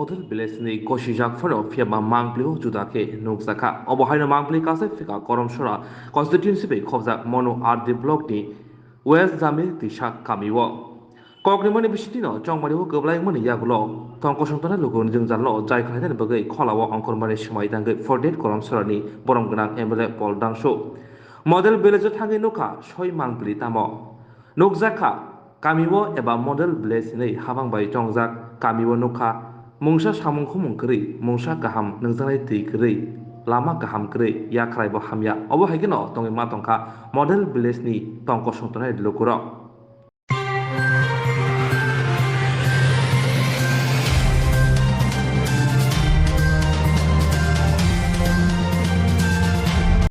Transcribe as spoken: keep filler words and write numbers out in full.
Model Village ni gosijak phano phiyaba mangpili o juda khe nukjakha. Obo haino mangpili kaisa phika Koromsora constituency bai khobjak Manu R D block ni West Jamir Tisa kami o. Koknimani bisingtwi no chongmani o kwblaimani yagulo tongkosong tongnai lukurokni jwngjal no jai khlainani bagwi khola o ongkhormani swmai tangwi forty eight Koromsora ni borom gwnang M L A Paul Dangsu. Model Village o thangwi nukha soi mangpili tamo. Nukjakha, kami o eba model village hinwi habang bai chongjak kami o nukha mungsa samung khumung kwrwi, mungsa kaham nungjaknai twi kwrwi, lama kaham kwrwi, yakhrai bo hamya. Obo hai kheno tongwi ma tongkha model village ni tongkosong tongnai lukurok.